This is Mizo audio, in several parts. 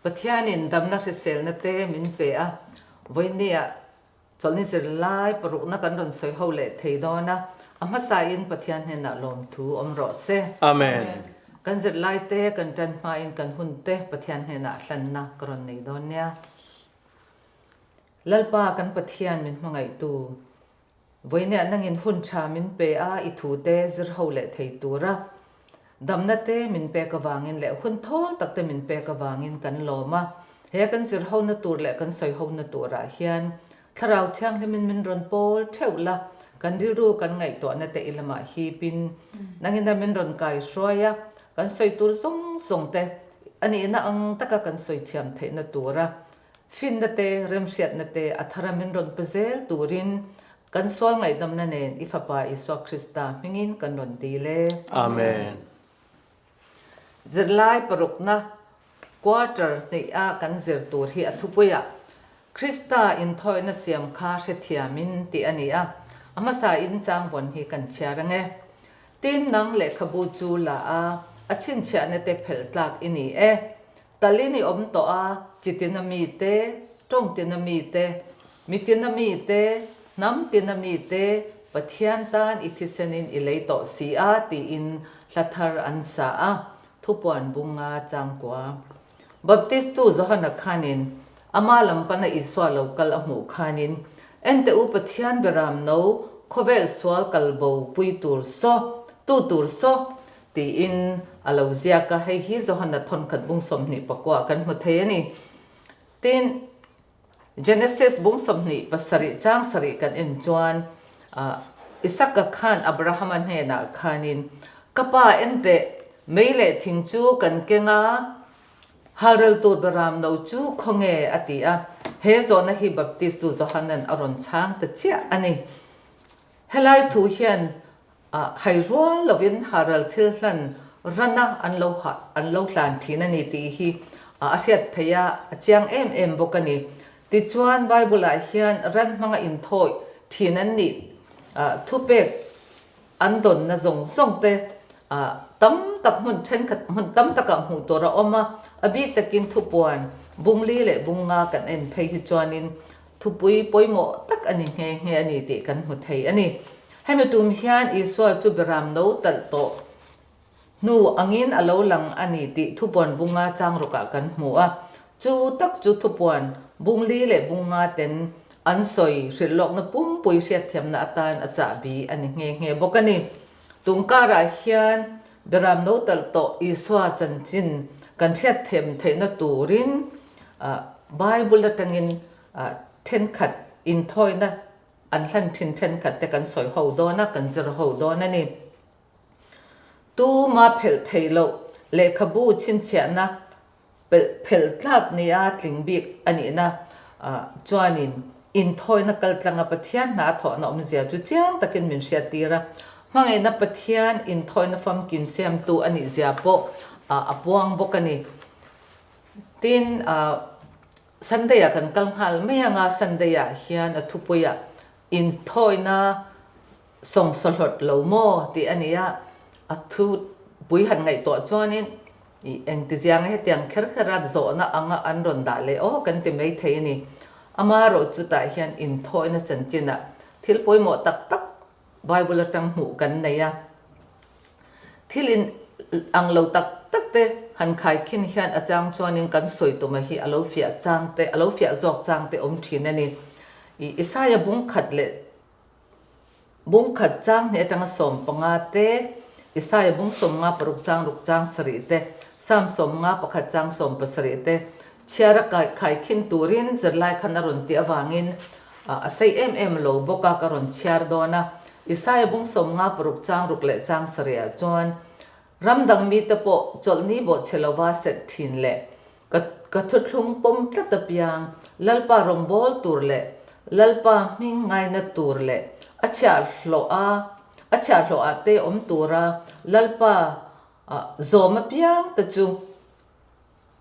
Pathianin damna hriselna te min pe a, vawinia chawlhni zirlai parukna kan rawn sawi ho leh thei dawn a, a hmasain Pathian hnenah lawmthu awm rawh se. Amen. Kan zirlai te kan tan hmain kan hun te Pathian hnenah hlanna ka rawn nei dawn nia. Lalpa kan Pathian min hmangaihtu, Vawinia nangin hun tha min pe a, i thu te zir ho leh thei tura damna te min pek avangin leh hun thawl tak te min pek avangin kan lawm a. He kan zir hona tur leh kan sawi hona turah hian Thlarau Thianghlimin min rawn pawl theuh la, kan rilru kan ngaihtuahna te i lamah hipin nangina min rawn kai hruai a, kan sawi tur zawng zawng te a nihna ang taka kan sawi thiam theihna tura Finna te, remhriatna te a thara min rawn pe zel turin kan sual ngaihdamna nen i Fapa Isua Krista hmingin kan rawn dil e. Amen. Zirlai parukna, quarter, hnih a kan zir tur hi a thupuiah Krista inthawihna siam kha hrethiamin tih a ni a, a hmasa in changvawn hi kan chhiar ang e. Tin, nang lehkhabu chu la a, a chhinchhiahna te phelh tlak i ni e. Talin i awm tawh a, chitina mite, tawngtina mite, mitina mite, hnam tina mite, Pathian tan i thisenin i lei tawh si a tiin hla thar an sa a, thupuan bunga changkua. Baptistu Johana khanin ama lam pana Isua lo kal a hmuh khanin, Enteh u Pathian beram no, khawvel sual kal bo pui tur saw, tu tur saw, Tiin a lo ziak a, hei hi Johana thawnkhat bung 24 kan hmu thei a ni. Tin, Genesis bung 27 chang sarih kan en chuan Isaka khan Abrahama hnenah khanin, Ka pa enteh, mei leh thing chu kan keng a, halrel tur beram no chu khawnge? a ti a. He zawhna hi Baptistu Johanan a rawn chhang ta chiah a ni. Helai thu hian A hai rual lovin haral thil hlan rana an lo an lo tlan thin a ni tih hi a hriat theih a, a chiang em em bawk a ni. Tichuan Bible-ah hian ran hmanga inthawi thin an nih thupek an dawnna zawng zawng te tam tak hmun thenkhat hmun tam takah hmuh tur a awm a, a bik takin thupuan bungli leh bunga kan en phei hi chuanin Thupui pawimawh tak a ni nghe nghe a ni tih kan hmu thei a ni. Hemi tum hian Isua chu Beram no talh tawh hnu angin a lo lang a ni tih thupuan bunga chang rukah kan hmu a. Chu tak chu thupuan bungli leh bunga ten an sawi hrilhlawkna pumpui hriatthiamna atan a chahbi a ni nghe nghe bawk a ni. Tungkarah hian Beram no talh tawh Isua chanchin kan hriatthiam theihna turin Bible atangin thenkhat inthawina an hlan thin thenkhat te kan sawi ho dawn a, kan zir ho dawn a ni. Tuma phelh theih loh lehkhabu chhinchhiahna pelh phelh tlak nia tling bik a nihna chuanin inthawina kaltlanga Pathian hna a thawhna awmzia chu chiang takin min hriattir a. Hmangaihna Pathian inthawina famkim siamtu a nihzia pawh a puang bawk a ni. Tin, Sunday ah kan kal nghal mai ang a, Sunday ah hian a thupui ah inthawina sawngsawhlawt lo maw tih a ni a, a thupui han ngaihtuah chuanin ih engtizianga hetiang kher kher a zawhna anga an rawn dah leh aw kan ti mai thei a ni. Amaherawh chutah hian inthawina chanchinah thil pawimawh tak tak Bible atang hmuh kan nei a, thil in ang lo tak tak te han khaikhin hian a chang chuanin kan sawi tuma hi a lo fiah chang te, a lo fiah zawk chang te awm thin a ni. I Isaia bung khat leh bung khat chang hnih atanga 15 te, Isaia bung 50 paruk chang ruk chang sarih te, Psalm 51 chang 17 te chhiar a khaikhin turin zirlai khan a rawn tih avangin A sei em em lo bawk a, ka rawn chhiar dawn a. Isaia bung 50 paruk chang ruk leh chang sarihah chuan, Ram dang mite pawh chawlhni bawhchhe lova set thin leh ka ka thuthlung pawm tlat apiang, Lalpa rawngbâwl tur leh Lalpa hming ngaina tur leh a chhiahhlawh a a chhiahhlawhah te awm tura Lalpa zawm apiang te chu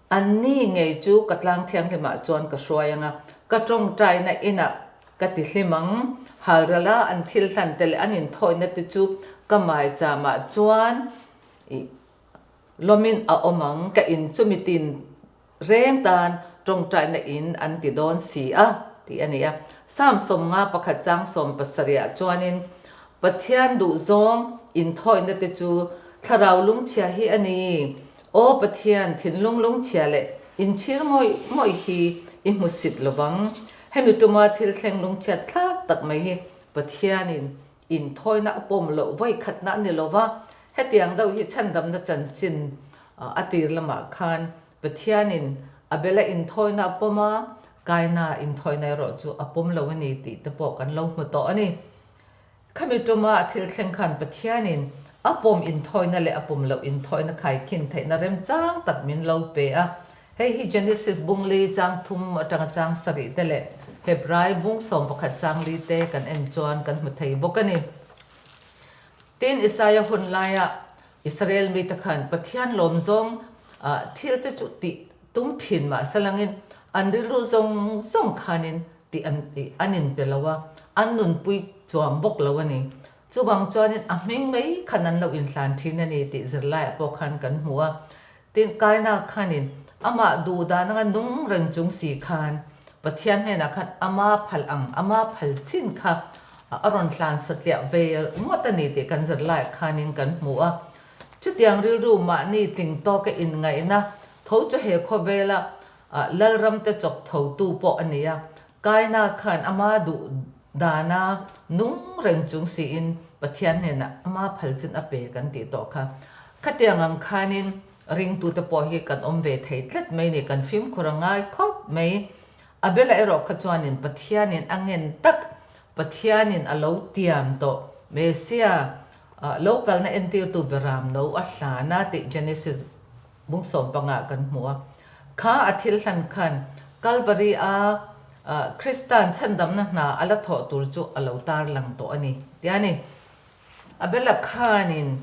Anni ngei chu ka tlang thianghlimah chuan ka hruai ang a, ka tawngtaina inah ka ti hlim ang. Halrala an thil hlan te leh an inthawina te chu ka maichamah chuan ih lawmin a awm ang. Ka in chu mitin Reng tan tawngtaina in an ti dawn si a, tih a ni a. Psalm 51 chang 70 ah chuanin, Pathian duhzawng inthawihna te chu thlarau lungchhia hi a ni. Aw Pathian, thinlung lungchhia leh inchhir ngawih ngawih hi i hmusit lovang. Hemi tuma thil thleng lungchhiat thlak tak mai hi Pathianin inthawihna a pawm loh vawikhatna a ni lova, hetiang deuh hi chhandamna chanchin a tir lamah khan Pathianin Abela inthawihna a pawm a, Kaina inthawihna erawh chu a pawm lo a ni tih te pawh kan lo hmu tawh a ni. Khami tuma a thil thleng khan Pathianin a pawm inthawihna leh a pawm loh inthawihna khaikhin theihna remchang tak min lo pe a. Hei hi Genesis bung li chang thum atanga chang sarih te leh Hebrai bung 11 chang li te kan en chuan kan hmu thei bawk a ni. Tin, Isaia hun laia Israel mite khan Pathian lawm zawng thil te chu tih tum thin mah se langin an rilru zawng zawng khanin tih an an inpe lo a, an nunpui chuang bawk lo a ni. Chuvang chuanin a hming mai khan an lo inhlan thin a ni tih zirlaiah pawh khan kan hmu a. Tin, Kaina khanin amah duh dan anga nung reng chung si khan Pathian hnenah khan ama phal ang, ama phal chin kha a rawn hlan satliah ve ngawt a ni tih kan zir laiah khanin kan hmu a. Chutiang rilru mahni tling tawka inngaihna tho chu he khawvela Lalramte chawp thotu pawh a ni a. Kaina khan ama duh dana nung reng chung siin Pathian hnenah ama phal chin a pe kan tih tawh kha. Khatiang ang khanin ringtute pawh hi kan awm ve thei tlat mai ni, kan fimkhur a ngai khawp mai. Abela erawh kha chuanin Pathianin a ngen tak, Pathianin a lo tiam tawh, Messiah lo kalna entirtu Beram no a hlan a tih Genesis Bung 15 kan hmu a. Kha a thil hlan khan Kalvari a Krista'n chhandamna hna a la thawh tur chu a lo tar lang tawh a ni, tia ni. Abela khanin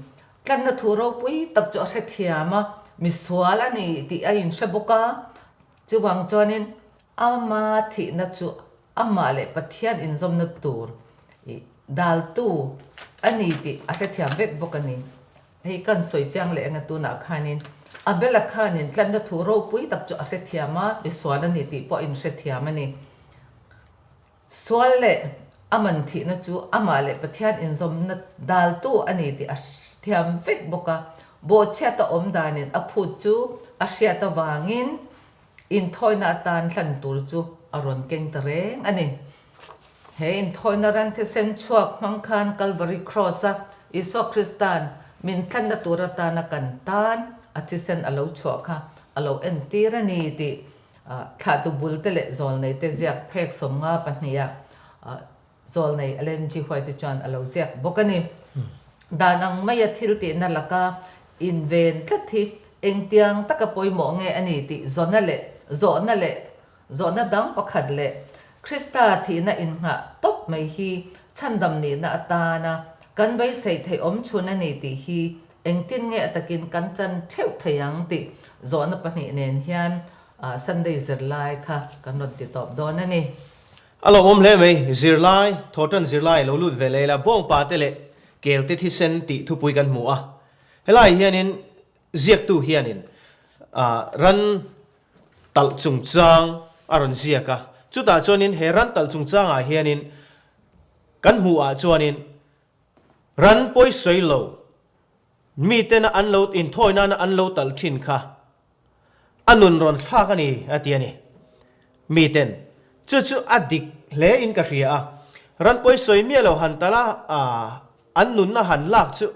tlanna thu ropui tak chu a hrethiam a, misual a ni tih a inhre bawk a. Chuvang chuanin ama thihna chu amah leh Pathian inzawmna tur daltu a ni tih a hrethiam vek bawk a ni. Hei kan sawi chiang leh eng a tunah khanin Abela khanin tlanna thu ropui tak chu a hrethiam a, misual a ni tih pawh a inhrethiam a ni. Sual leh a man thihna chu amah leh Pathian inzawmna daltu a ni tih a hrethiam vek bawk a, bawhchhiata awm danin a phut chu a hriat avangin inthawina atan hlan tur chu a rawn keng ta reng a ni. He inthawina ran thisen chhuak hmang khan Kalvari Kraws-a Isua Krista'n min thlanna tur atana kan tan a thisen a lo chhuah kha a lo entir a ni tih thlahtu bulte leh zawlneite ziak phek 52 ah zawlnei Ellen G. White chuan a lo ziak bawk a ni. Dan ang maia thil tihna laka inven tlat hi engtiang taka pawimawh nge a ni tih zawna leh zawhna leh Zawhna dang pakhat leh Krista thihna innghah tawp mai hi chhandam nihna atana kan beisei theih awm chhun a ni tih hi engtin nge a takin kan chan theuh thei ang tih zawhna pahnih nen hian Sunday zirlai kha kan rawn ti tawp dawn a ni. A lawmawm hle mai, zirlai, thawhtan zirlai lo lut ve leh la, bawngpa te leh kelte thisen tih thupui kan hmu a. Helai hianin ziaktu hianin ran talh chungchang a rawn ziak a, chutah chuanin he ran talh chungchangah hianin kan hmuhah chuanin ran pawisawi lo mitena an lo inthawi nana an lo talh thin kha a nun rawn thlak a ni a ti a ni. Miten chu chu a dik hle in ka hria a, ran pawisawi miah lo han talh a an nunna han lak chu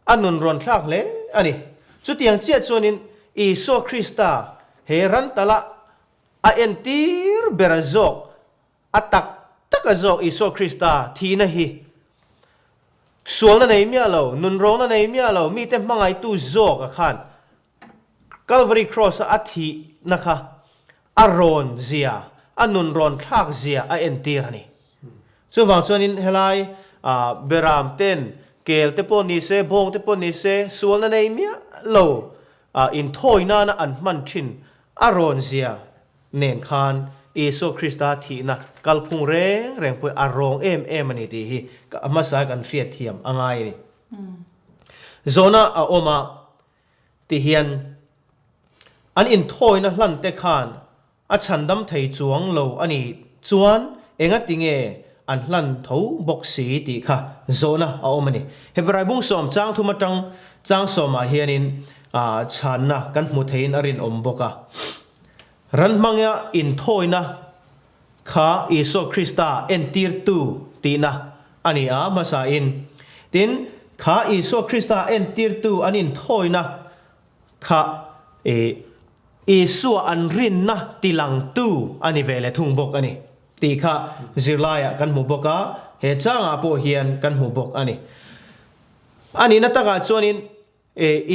A nun rawn thlak hle a ni. Chutiang chiah chuanin Isua Krista he ran tala a entir bera zawk, a tak taka zawk Isua Krista thihna hi sualna nei miah lo, nunrawngna nei miah lo, mite hmangaihtu zawk a khan Calvary Cross-a a thihna kha a rawn zia, a nun rawn thlak zia a entir a ni. Chuvang chuanin helai beram ten kel te pawh ni se, bawng te pawh ni se, sualna nei miah lo inthawi nana an hman thin a rawn zia nen khan Isua Krista thihna kalphung reng reng pawh a rawng em em a ni tih hi a hmasa kan hriatthiam a ngai a ni. Zawhna a awm a ti hian. An inthawina hlan te khan a chhandam thei chuang lo a nih chuan engati nge an hlan tho bawk si tih kha zawhna a awm a ni. Hebrai bung sawm chang thum atang chang sawmah hianin chhanna kan hmu theiin a rinawm bawk a. Ran hmanga inthawina kha Isua Krista entirtu tihna a ni a hmasain. Tin, kha Isua Krista entirtu an inthawina Kha i Isua an rinna tilangtu a ni ve leh thung bawk a ni tih kha zirlaiah kan hmu bawk a, he changah pawh hian kan hmu bawk a ni. A nihna takah chuanin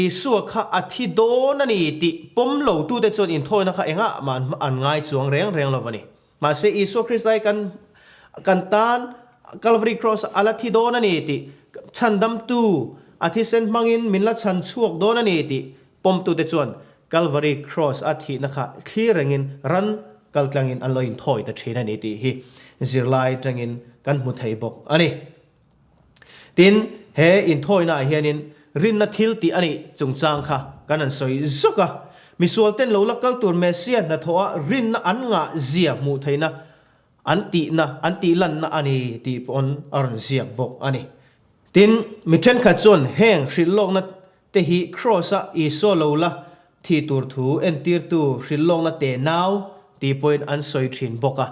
Isua kha a thi dawn a ni tih pawm lotute chuan inthawina kha engah mah an ngai chuang reng reng lo a ni. Mahse Isua Krista hi kan kan tan Calvary Cross a la thi dawn a ni tih chhandamtu a thisen hmangin min la chhan chhuak dawn a ni tih pawmtute chuan Calvary Cross a thihna kha thlir rengin ran kaltlangin an lo inthawi ta thin a ni tih hi zirlai tangin kan hmu thei bawk a ni. Tin, he inthawinaah hianin rinna thil tih a nih chungchang kha kan han sawi zawk a. Misualten lo la kal tur Messiah hnathawha rinna an ngah zia hmuh theihna an tihna, an tihlanna a ni tih pawn a rawn ziak bawk a ni. Tin, mi thenkhat chuan heng hrilhlawkna te hi Kraws-a Isua lo la thi tur thu entirtu hrilhlawkna tenau tih pawhin an sawi thin bawk a,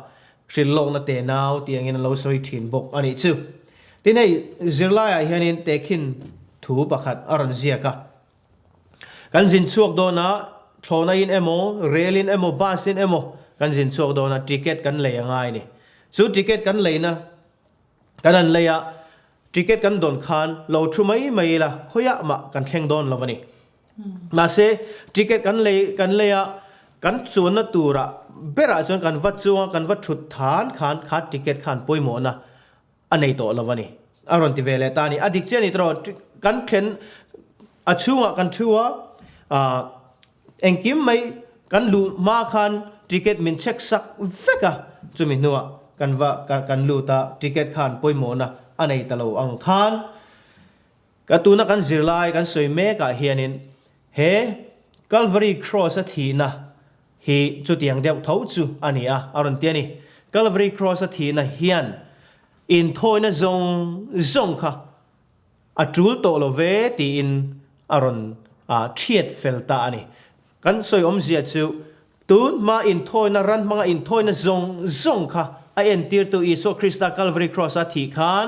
hrilhlawkna tenau tih angin an lo sawi thin bawk a nih chu. Tin hei zirlaiah hianin tehkhin thu pakhat a rawn ziak a, Kan zin chhuak dawn a, thlawhna-in emaw, rel-in emaw, bus-in emaw kan zin chhuak dawn a, ticket kan lei a ngai a ni. Chu ticket kan leina Kan an lei a, ticket kan dawn khan lo thu mai mai ila khawiah mah kan thleng dawn lo a ni. Mahse, ticket kan lei kan lei a, kan chuanna turah berah chuan kan va chuang a, kan va thut than khan kha ticket khan pawimawhna a nei tawh lo a ni. A rawn ti ve leh ta a ni. A dik chiah a ni tawh, kan thlen a chhungah kan thu a, ah, Engkim mai kan luh hma khan ticket min check sak vek a, chumi hnuah kan va kan lut a, ticket khan pawimawhna a nei ta lo ang khan ka tuna kan zirlai kan sawi mekah hianin he Calvary Cross a thihna hi chutiang deuh tho chu a ni a, a rawn ti a ni. Calvary Cross a thihna hian inthawina zawng zawng kha A tul tawh lo ve tiin a rawn thiat fel ta a ni. Kan sawi awmzia chu tun hma inthawina ran hmanga inthawina zawng zawng kha a entirtu Isua Krista Calvary Cross a thih khan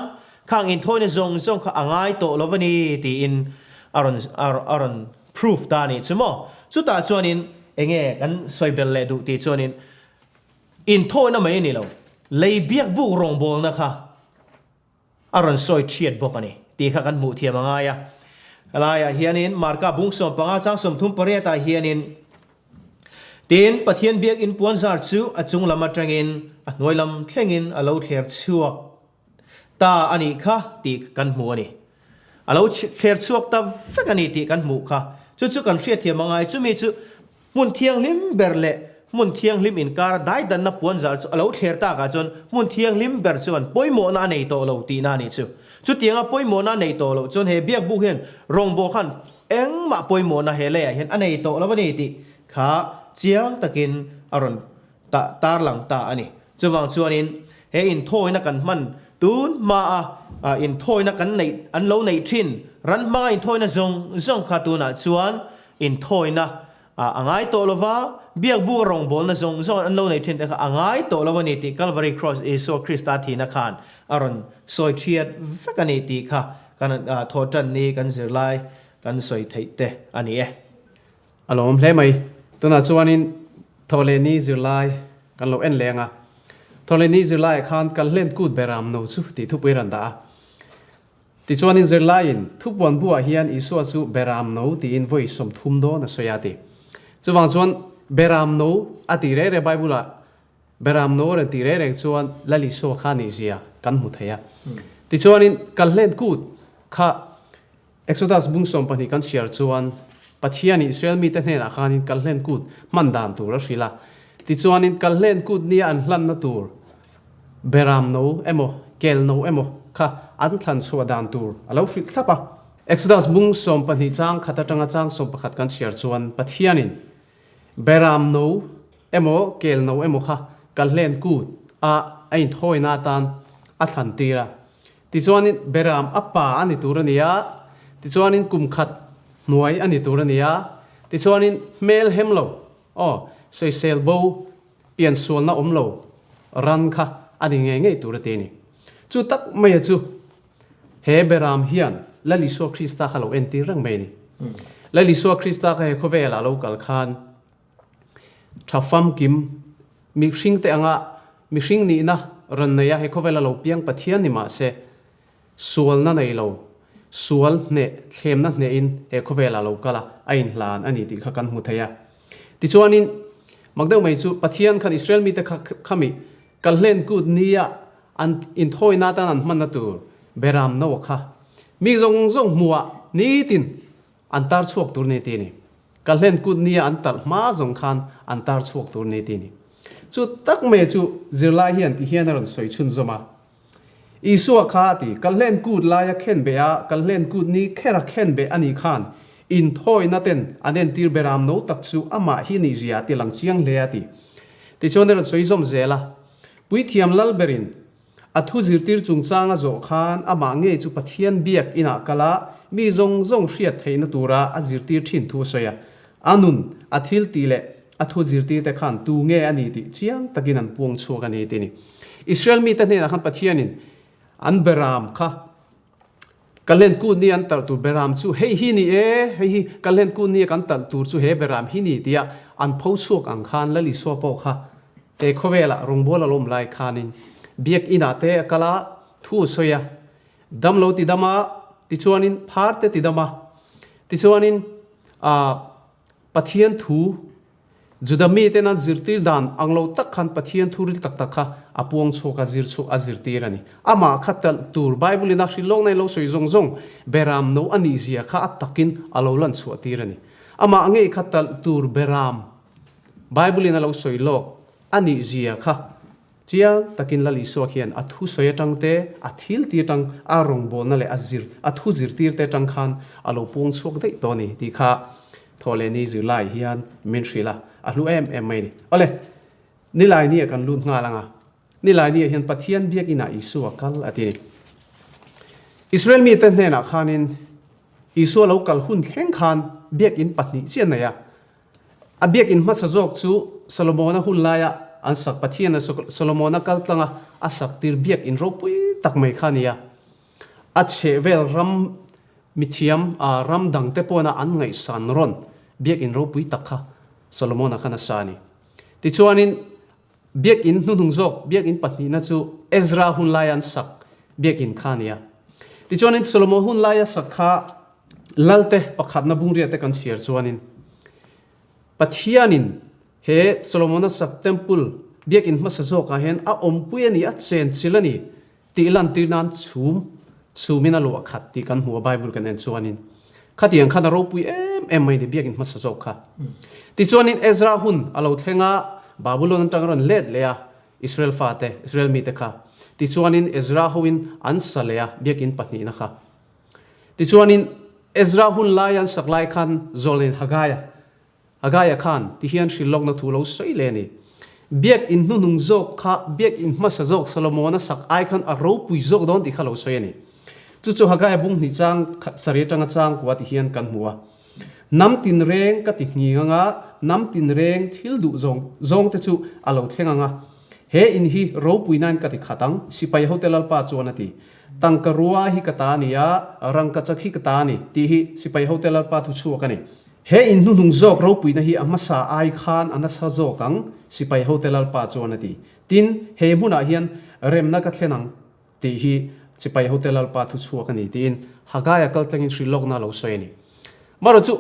khang inthawina zawng zawng kha a ngai tawh lo va ni tiin a rawn a rawn proof ta a nih chu maw. Chutah chuanin enge kan sawi belh leh duh tih chuanin inthawina mai a ni lo, lei biakbuk rawngbawlna kha A rawn sawi thiat bawk a ni tih kha kan hmuh thiam a ngai a. Helaiah hianin Marka bung 15 chang 38 ah hianin Tin, Pathian biakinn puanzar chu a chung lam atangin a hnuai lam thlengin a lo thler chhuak ta a nih kha tih kan hmu a ni. A lo thler chhuak ta vek a ni tih kan hmuh kha. Chu chu kan hriatthiam a ngai. Chumi chu Hmun thianghlim ber leh hmun thianghlim inkara daidanna puanzar chu a lo thler takah chuan hmun thianghlim ber chuan pawimawhna a nei tawh lo tihna a nih chu. Chutianga pawimawhna a neih tawh loh chuan he biakbuk hian rawngbawh khan engmah pawimawhna he leiah hian a nei tawh lo a ni tih kha chiang takin a rawn tarlang ta a ni. Chuvang chuanin he inthawina kan hman tun hmaa inthawina kan neih an lo neih thin ran hmanga inthawina zawng zawng kha tunah chuan Inthawina a ngai tawh lo va, biakbuk a rawngbawlna zawng zawng an lo nei thin te kha a ngai tawh lo a ni tih Calvary Cross Isua Krista thihna khan a rawn sawi thiat vek a ni tih kha kan thawhtan ni kan zirlai kan sawi theih te a ni e. A lawm hle mai. Tunah chuanin Thawhlehni zirlai kan lo en leng a. Thawhlehni zirlaiah khan Kalhlen kut beram no chu tih thupui rawn dah a. Tichuanin zirlaiin, Thupuan buah hian Isua chu Beram no tiin vawi 30 dawn a sawi a ti. Chuvang chuan Beram no a tih reng reng Bible-ah Beram no a rawn tih reng reng chuan Lal Isua kha nih zia kan hmu thei a. Tichuanin Kalhlen kut kha Exodus bung 12 kan chhiar chuan Pathianin Israel mite hnenah khanin Kalhlen kut hman dan tur a hrilh a. Tichuanin Kalhlen kut nia an hlanna tur Beram no emaw, kel no emaw kha an thlan chhuah dan tur a lo hrilh thlap a. Exodus bung 12 chang khat atanga chang 11 kan chhiar chuan Pathianin. Beram no emaw kel no emaw kha kalhlen kut a a inthawina atan a thlan tir a. Tichuanin Beram a pa a ni tur a ni a, tichuanin kum khat hnuai a ni tur a ni a, tichuanin hmel hem lo, aw, sawisel bo, piansualna awm lo ran kha a ni ngei ngei tur a ti a ni. Chu tak maia chu he Beram hian Lal Isua Krista kha lo entir reng mai a ni. Lal Isua Krista kha he khawvelah lo kal khan tha famkim mihring te anga mihring nihna rawn neia he khawvela lo piang Pathian ni mah se, sualna nei lo, sual hneh thlemna hnehin he khawvelah lo kal a, a inhlan a ni tih kha kan hmu thei a. Tichuanin, mak deuh mai chu Pathian khan Israel mite kha khami kalhlen kut nia an inthawina atan an hmanna tur Beram Noa kha mi zawng zawng hmuhah nitin An tar chhuak tur ni ti ni. Ka hlen kut nia an talh hma zawng khan an tar chhuak tur ni ti ni. Chu tak mai chu zirlai hian ti hian a rawn sawi chhun zawm a. Isua kha a ti, Ka hlen kut laia khen beh a, ka hlen kut ni khera khen beh a nih khan inthawina ten an entir beram no tak chu amah hi nih zia a ti lang chiang hle a ti. Tichuan a rawn sawi zawm zel a. Puithiam Lalberin A thu zirtir chungchang a zawh khan amah ngei chu Pathian biak inah kal a, mi zawng zawng hriat theihna tura a zirtir thin thu a sawi a. A nun, a thil tih leh a thu zirtirte khan tu nge a ni tih chiang takin an puang chhuak a ni ti a ni. Israel mite hnenah khan Pathianin an beram kha Ka hlen kut ni an talh tur beram chu hei hi ni e, hei hi ka hlen kut ni a kan talh tur chu he beram hi ni tia an pho chhuak ang khan Lal Isua pawh kha he khawvelah rawngbâwl a lawm lai khanin biak inah te a kal a, thu a sawi a, dam lo ti dam a, tichuanin phar te ti dam a, tichuanin ah Pathian thu Juda miten an zirtir dan ang lo tak khan Pathian thu ril tak tak kha a puang chhuak a, zir chhuak a zirtir a ni. Amah kha talh tur Bible in a hrilh lawk na in lo sawi zawng zawng Beram no a nih zia kha a takin a lo lan chhuah tir a ni. Amah ngei kha talh tur Beram Bible in a lo sawi lawk a nih zia kha Chiang takin Lal Isua khian a thu sawi atang te, a thil ti atang, a rawngbawlna leh a zir, a thu zirtir te atang khan a lo puang chhuak daih tawh a ni tih kha Thawhlehni zirlai hian min hrilh a, a hlu em em mai a ni. Awle, Nilai nia kan lut nghal ang a, Nilai nia hian Pathian biakinah Isua kal a ti a ni. Israel mite hnenah khanin Isua lo kal hun thleng khan biakin pahnih chiah a nei a, A biakinn hmasa zawk chu Solomona hun laia an sak Pathiana Solomona kal tlanga a sak tir biakinn ropui tak mai kha a ni a. A chhehvel ram mithiam a ram dangte pawna an ngaihsan rawn biakinn ropui tak kha Solomona khan a sa a ni. Tichuanin biakinn hnuhnung zawk biakinn pahnihna chu Ezra hun laia an sak biakinn kha a ni a. Tichuanin Solomon hun laia sak kha Lalte pakhatna bungriate kan chhiar chuanin Pathianin he Solomona sak temple biakinn hmasa zawkah hian a awmpui a ni, a chenchilh a ni tih lantir nan chhum chhumin a luah khat tih kan hmu a Bible kan en chuanin khatiang khan a ropui em em mai ni biakinn hmasa zawk kha. Tichuanin Ezra hun a lo thleng a, Babylon atang a rawn let leh a, Israel fate, Israel mite kha. Tichuanin Ezra hoin an sa leh a biakinn pahnihna kha. Tichuanin, Ezra hun lai an sak lai khan Zawlnein Hagaia, Hagaia khan tihian hrilh lawkna thu lo sawi leh a ni. Biak in hnuhnung zawk kha biak in hmasa zawk Solomona sak ai khan a ropui zawk dawn tih kha lo sawi a ni. Chu chu Hagaia bung hnih chang sarih atanga chang kua tihian kan hmu a. Hnam tinreng ka ti nghing anga, hnam tinreng thil duh zawng zawngte chu a lo thleng anga, he in hi ropui nain ka ti khat ang, sipai hote Lalpa chuan a ti. Tangka rua hi ka ta a ni a, rangkachak hi ka ta a ni, tih hi sipai hote Lalpa thu chhuak a ni. He in hnuhnung zawk ropuina hi a hmasa ai khan a nasa zawk ang, sipai hote Lalpa chuan a ti. Tin, he hmunah hian remna ka thlen ang, tih hi sipai hote Lalpa thu chhuak a ni, tiin Hagaia kaltlangin hrilhlawkna a lo sawi a ni. Marawh chu,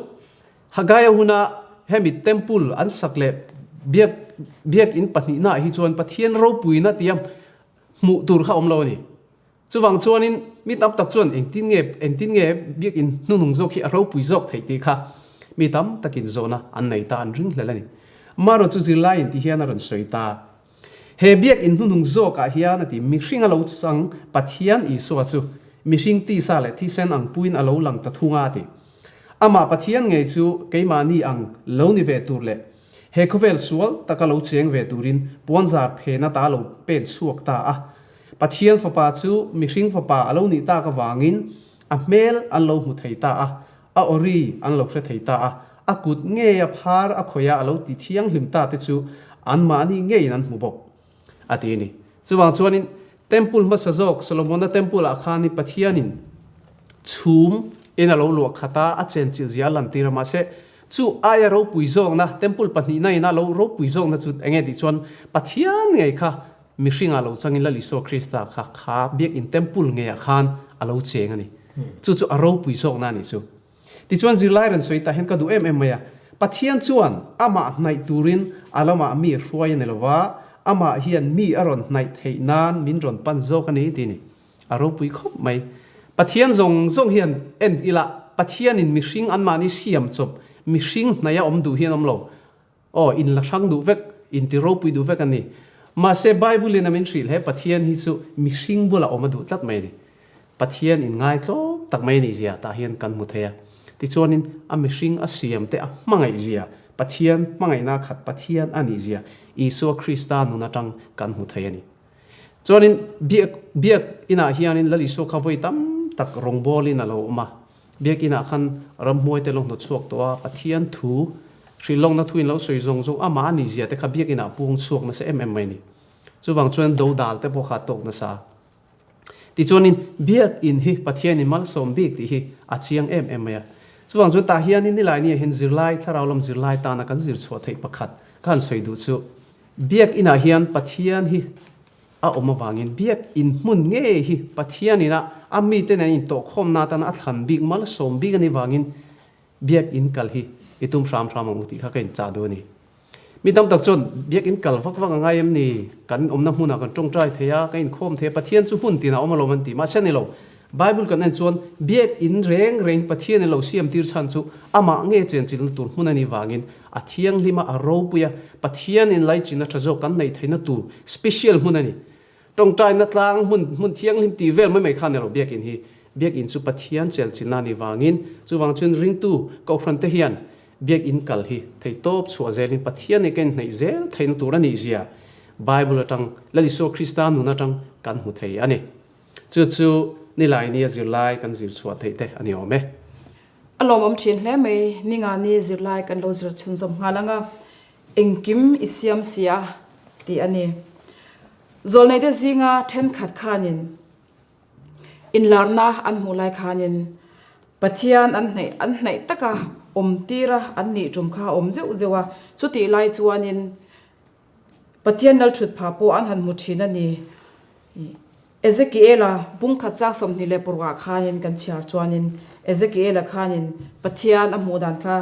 Hagaia huna hemi temple an sak leh biak biak in pahnihnaah hi chuan Pathian ropuina tia Hmuh tur kha awm lo a ni. Chuvang chuanin mi tam tak chuan engtin nge engtin nge biakinn hnunung zawk hi a ropui zawk theih tih kha mi tam takin zawhna an nei ta an ring hlel a ni. Marawh chu zirlaiin ti hian a rawn sawi ta. He biakinn hnunung zawkah hian a ti mihring a lo chang Pathian Isua chu mihring tisa leh thisen ang puiin a lo lang ta thung a a ti. Amah Pathian ngei chu keimahni ang lo ni ve tur leh. He khawvel sual taka lo cheng ve turin puanzar phena ta lo pen chhuak ta a. Pathian Fapa chu mihring fapa a lo nih tak avangin a hmel an lo hmu thei ta a, a awri an lo hre thei ta a, a kut ngeia phar a khawih a a lo ti thianghlim ta te chu anmahni ngeiin an hmu bawk a ti a ni. Chuvang chuanin Temple hmasa zawk Solomona Temple ah khan hi Pathianin chhum in a lo luah khat a, a chenchilh zia a lantir a, mahse chu aia ropui zawkna Temple pahnihna in a lo ropui zawkna chu enge tih chuan Pathian ngei kha mihringah lo changin Lal Isua Krista kha kha biakin Temple ngeiah khan a lo cheng a ni. Chu chu a ropui zawkna a nih chu. Tichuan zirlai rawn sawi tah hian ka duh em em mai a, Pathian chuan amah hnaih turin a lamah mi hruai a ni lo va, amah hian mi a rawn hnaih theih nan min rawn pan zawk a ni tih a ni. A ropui khawp mai. Pathian zawng zawng hian en ila Pathianin mihring anmahni siam chawp mihring hnaih a awm duh hian awm lo. Aw, in la hrang duh vek, in ti ropui duh vek a ni. Mahse, Bible-in a min hrilh he Pathian hi chu mihring bulah awm a duh tlat mai a ni. Pathian in ngaitlawm tak mai a nih zia tah hian kan hmu thei a. Tichuanin, a mihring a siam te a hmangaih zia, Pathian hmangaihna khat Pathian a nih zia Isua Krista nun atang kan hmu thei a ni. Chuanin, biak biak inah hianin Lal Isua kha vawi tam tak rawngbawlin a lo awm a. Biakinah khan ramhmuai te lo hnawt chhuak tawh a, Pathian thu hrilhlawkna thu in lo sawi zawng zawng amah a nih zia te kha biakinah puang chhuak nasa em em mai a ni. Chuvang chuan dodal te pawh kha a tawk nasa. Tichuanin biakin hi Pathianin malsawm bik tih hi a chiang em em mai a. Chuvang chuan tah hianin nilai nia hian zirlai, thlarau lam zirlai tana kan zir chhuah theih pakhat ka han sawi duh chu biakinah hian Pathian hi A awm avangin biak in hmun ngei hi Pathian ina a mite nen intawhkhawmna atana a thlan bik malsawm bik a nih vangin biak in kal hi i tum hram hram ang u tih kha ka inchah duh a ni. Mi tam tak chuan biak in kal vak vak a ngai em ni? Kan awmna hmunah kan tawngtai thei a, kan inkhawm thei a, Pathian chu hmun tinah a awm alawm an ti. Mahse a ni lo. Bible kan en chuan biak in reng reng Pathian in lo siam tir chhan chu amah nge chenchilhna tur hmun a nih vangin a thianghlim a, a ropui a, Pathian in laichinna tha zawk kan neih theihna tur special hmun a ni. Tawngtaina tlang hmun hmun thianghlim tih vel mai mai kha a ni lo biak in hi. Biak in chu Pathian chelchilhna a nih vangin chuvang chuan ringtu Kohhran te hian biak in kal hi thei tawp chhuah zelin Pathian nen kan inhnaih zel theihna tur a nih zia Bible atang Lal Isua Krista nun atang kan hmu thei a ni. Chu chu Nilaini a zirlai kan zir chhuah theih te a ni awm e. A lawmawm thin hle mai, Ningani zirlai kan lo zir chhunzawm nghal ang a, engkim i siam si a tih a ni. Zawlneite zinga thenkhat khanin inlarna an hmuh lai khanin Pathian an hnaih an hnaih taka awm tira an nih tum kha a awm zeuh zeuh a, chutih lai chuanin Pathian lalthut phah pawh an han hmu thin a ni. Ezekiela bung khat chak 26 ah khanin kan chhiar chuanin Ezekiela khanin Pathian a hmuh dan kha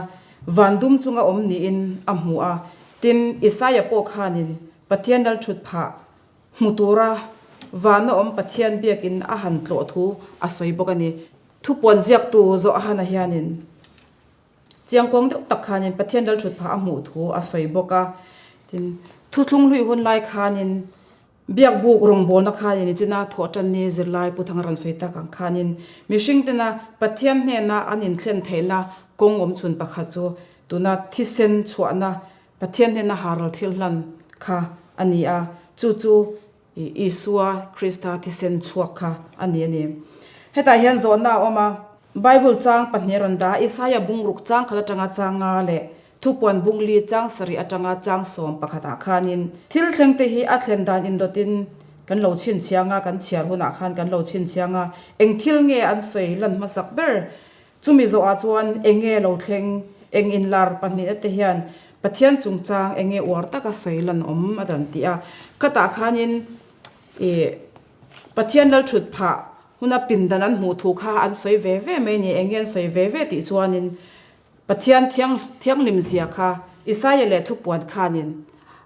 van dum chunga awm niin a hmu a. Tin, Isaia pawh khanin Pathian lalthut phah hmu tura vana awm Pathian biakin a han tlawh thu a sawi bawk a ni. Thupuan ziaktu Johana hianin Chiangkuang deuh tak khanin Pathian lalthut phah a hmuh thu a sawi bawk a. Tin, thuthlung hlui hun lai khanin biakbuk rawngbawlna khanin nichina thawhtanni zirlai Pu Thanga rawn sawi tak ang khanin mihring tena Pathian hnena an inthlen theihna kawng awm chhun pakhat chu tuna thisen chhuahna Pathian hnena haral thil hlan kha a ni a, chu chu Isua Krista thisen chhuak kha a ni a ni. Hetah hian zawhna a awm a, Bible chang pahnih a rawn dah a, Isaia bungruk chang khat atanga chang nga leh Thupuan bungli chang sarih atanga chang sawm pakhatah khanin thil thleng te hi a thlen dan indawtin kan lo chhinchhiang a, kan chhiar hunah khan kan lo chhinchhiang a, eng thil nge an sawi lan hmasak ber Chumi zawhah chuan enge lo thleng, eng inlar pahnihna te hian Pathian chungchang enge uar taka sawi lan awm a rawn ti a. Khatah khanin ih Pathian lal thut phah huna pindan an hmuh thu kha an sawi ve ve mai ni, enge an sawi ve ve tih chuanin Pathian thiang thianghlim zia kha Isaia leh thupuan khanin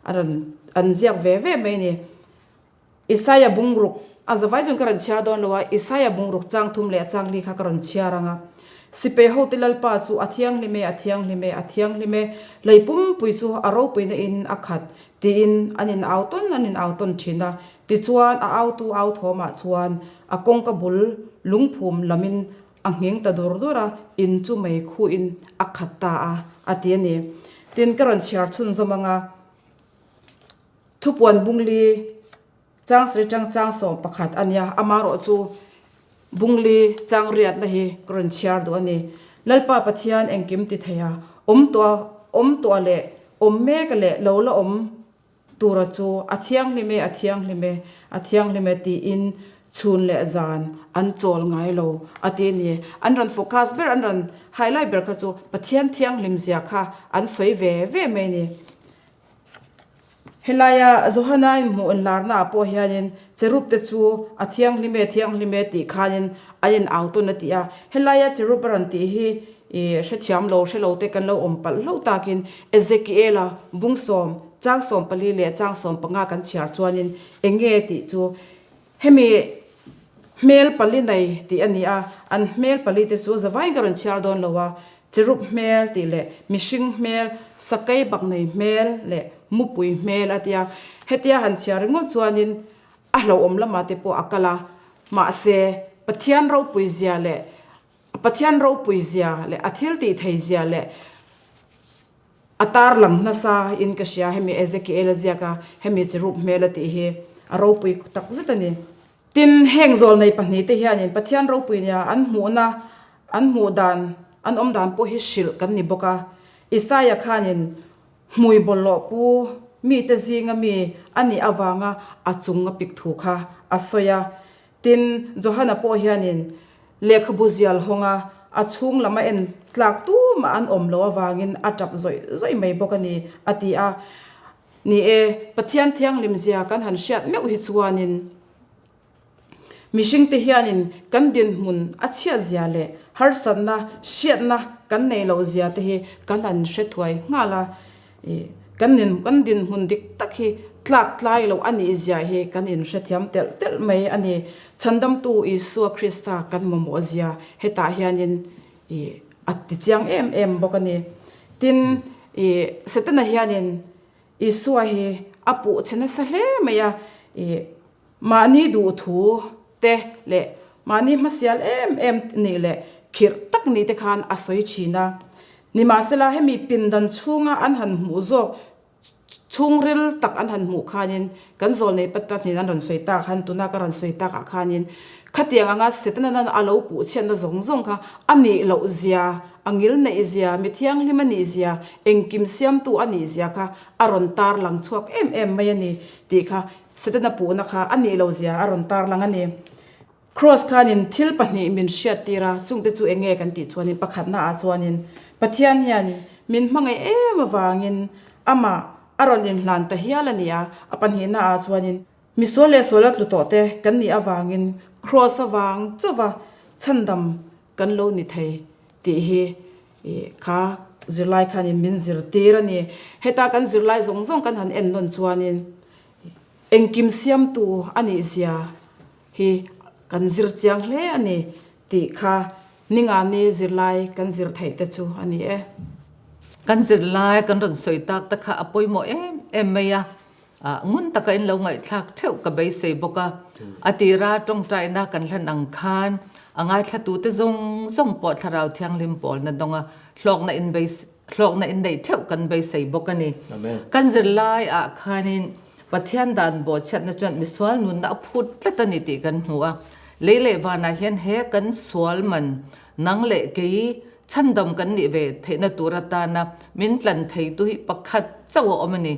a rawn an ziak ve ve mai ni. Isaia bungruk, a zavai chuan ka rawn chhiar dawn lo a, Isaia bungruk chang thum leh a chang li kha ka rawn chhiar ang a. Sipei hote Lalpa chu a thianghlim e, a thianghlim e, a thianghlim e, lei pumpui chu a ropuina in a khat, tiin an in au tawn an in au tawn thin a. Tichuan a autu au thawmah chuan a kawngka bul lungphum lamin a nghing ta dur dur a, in chu mei khuhin a khat ta a, a ti a ni. Tin, ka rawn chhiar chhunzawm ang a, Thupuan Bungli chang sarih tang chang 11 a nia, amaherawh chu Bungli chang riatna hi ka rawn chhiar duh a ni. Lalpa Pathian engkim ti thei a, awm tawh awm tawh leh awm mek leh lo la awm Tura chu a thianghlim e, a thianghlim e, a thianghlim e tiin chhun leh zan an chawl ngai lo a ti a ni. An rawn focus ber, an rawn highlight ber kha chu Pathian thianghlim zia kha an sawi ve ve mai a ni. Helaia Johana inhmuh inlarna ah pawh hianin cherub te chu a thianghlim e, a thianghlim e tih khanin an in au tawn a ti a. Helaia cherub a rawn tih hi I hrethiam lo, hre lo te kan lo awm palh hlauh takin Ezekiela bung sawm, chang 14 leh chang 15 kan chhiar chuanin eng nge tih chu hemi hmel pali nei tih a ni a, an hmel pali te chu zavaiin ka rawn chhiar dawn lo a, cherub hmel tih leh mihring hmel, sakei bak nei hmel leh mupui hmel a tia. Hetia han chhiar ringawt chuanin a hlauhawm lamah te pawh a kal a, mahse Pathian ropui zia leh Pathian ropui zia leh a thil tih thei zia leh a tar lang nasa in ka hria hemi Ezekiel a ziak a, hemi cherub hmel a tih hi a ropui tak zet a ni. Tin, heng zawlnei pahnihte hianin Pathian ropui nia an hmuhna, an hmuh dan, an awm dan pawh hi hrilh kan ni bawk a. Isaia khanin hmui bawlhhlawh pu mite zinga mi a nih avanga a chung a pik thu kha a sawi a. Tin, Johana pawh hianin lehkhabu zial hawnga a chhung lam a en tlak tumah an awm loh avangin a tap zawih zawih mai bawk a ni, a ti a. Ni e, Pathian thianghlim zia kan han hriat meuh hi chuanin mihringte hianin kan dinhmun a chhiat zia leh harsatna hriatna kan neih loh zia te hi kan han hre thuai nghal a. Kan in kan dinhmun dik tak hi tlak tlai loh a nih zia hi kan inhrethiam telh telh mai a ni. Chhandamtu Isua Krista kan mamawh zia hetah hianin ih a ti chiang em em bawk a ni. Tin, ih Setana hianin Isua hi a puh che nasa hle mai a, ih Mahni duhthu te leh mahni hmasial em em nih leh khirh tak nih te khan a sawi thin a. Nimahsela hemi pindan chhunga an han hmuh zawk chhungril tak an han hmuh khanin kan zawlnei patahnin an rawn sawi tak khan tuna ka rawn sawi takah khanin khatiang anga Setana'n a lo puh chhiatna zawng zawng kha a nih loh zia, a ngil neih zia, mi thianghlim a nih zia, engkim siamtu a nih zia kha a rawn tarlang chhuak em em mai a ni tih kha Setana puhna kha a nih lo zia a rawn tarlang a ni. Kraws khanin thil pahnih min hriattir a, chungte chu eng nge kan tih chuanin pakhatna ah chuanin Pathian hian min hmangaih em avangin amah a rawn inhlan ta hial a ni a, a pahnihna ah chuanin misual leh suala tlu tawh te kan nih avangin Kraws avang chauva chhandam kan lo ni thei tih hi kha zirlai khanin min zirtir a ni. Heta kan zirlai zawng zawng kan han en nawn chuanin engkim siamtu a nih zia hi kan zir chiang hle a ni tih kha ningani zirlai kan zir theih te chu a ni e. Kan zirlai kan rawn sawi tak te kha a pawimawh em em mai a, Ngun taka in lo ngaihthlak theuh ka beisei bawk a, a tira tawngtaina kan hlan ang khan a ngaithlatute zawng zawng pawh Thlarau Thianghlim pawlna dawnga hlawkna in hlawkna in neih theuh kan beisei bawk a ni. Kan zirlai ah khanin Pathian dan bawhchhiatna chuan misual nunna a phut tlat a ni tih kan hmu a, lei leh vanah hian he kan sual man nang leh kei chhandam kan nih ve theihna tur atana min tlan theitu hi pakhat chauh a awm a ni.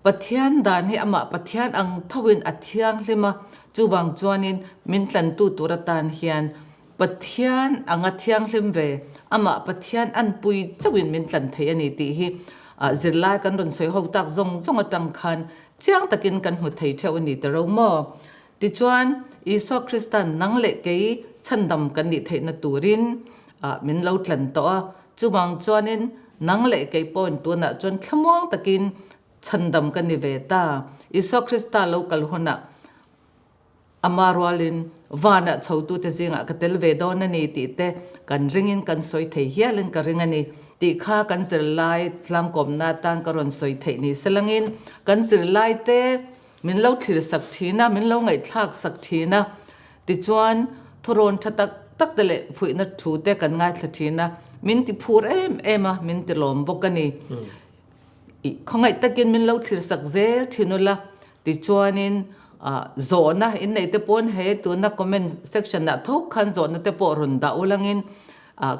Pathian dan hi amah Pathian ang thoin a thianghlim a, chuvang chuanin min tlantu tur atan hian Pathian anga thianghlim ve, amah Pathian anpui chauhin min tlan thei a ni tih hi zirlai kan rawn sawi ho tak zawng zawng atang khan chiang takin kan hmu thei theuh a ni ta ro maw? Tichuan, Isua Krista'n nang leh kei chhandam kan nih theihna turin min lo tlan tawh a, chuvang chuanin nang leh kei pawhin tunah chuan thlamuang takin chhandam ka ni ve ta. Isua Krista lo kal hunah ama rualin vanah chhotute zingah ka tel ve dawn a ni tih te kan ringin kan sawi thei hialin ka ring a ni tih kha kan zirlai tlangkawmna atan ka rawn sawi theih ni selangin kan zirlaite Min lo thlir sak thin a, min lo ngaihthlak sak thin a. Tichuan, thurawn tha tak tak te leh fuihna thu te kan ngaithla thin a, min ti phur em em a, min ti lawm bawk a ni. I khawngaih takin min lo thlir sak zel thin ula, tichuanin zawhna in neih te pawn he tuna comment section ah tho khan zawhna te pawh rawn dah ulangin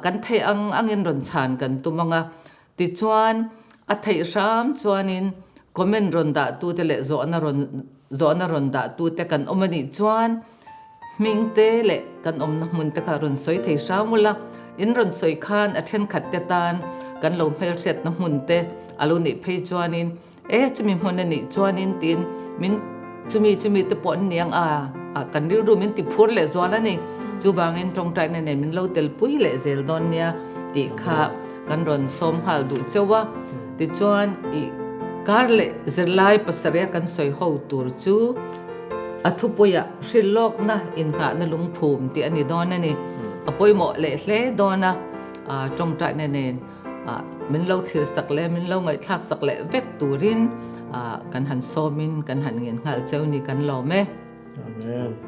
kan theih ang angin rawn chhan kan tum ang a. Tichuan a theih hram chuanin comment rawn dah tute leh zawhna rawn zawhna rawn dah tute kan awm anih chuan Hming te leh kan awmna hmun te kha rawn sawi thei hram ula, in rawn sawi khan a thenkhat te tan kan lo hmelhriatna hmun te a lo nih phei chuanin e chumi hmun a nih chuanin tiin min chumi chumi te pawh an niang a, kan rilru min ti phur leh zual a ni. Chuvangin tawngtaina nen min lo telpui leh zel dawn nia tih kha kan rawn sawm nghal duh chauh a. Tichuan i kar leh zirlai pasarih a kan sawi ho tur chu A thupuiah hrilhlawkna inngahna lungphum tih a ni dawn a ni. A pawimawh leh hle dawn a, tawngtaina nen min lo thlir sak leh min lo ngaihthlak sak leh vek turin kan han sawmin kan han ngen nghal cheu ni kan lawm e. Amen.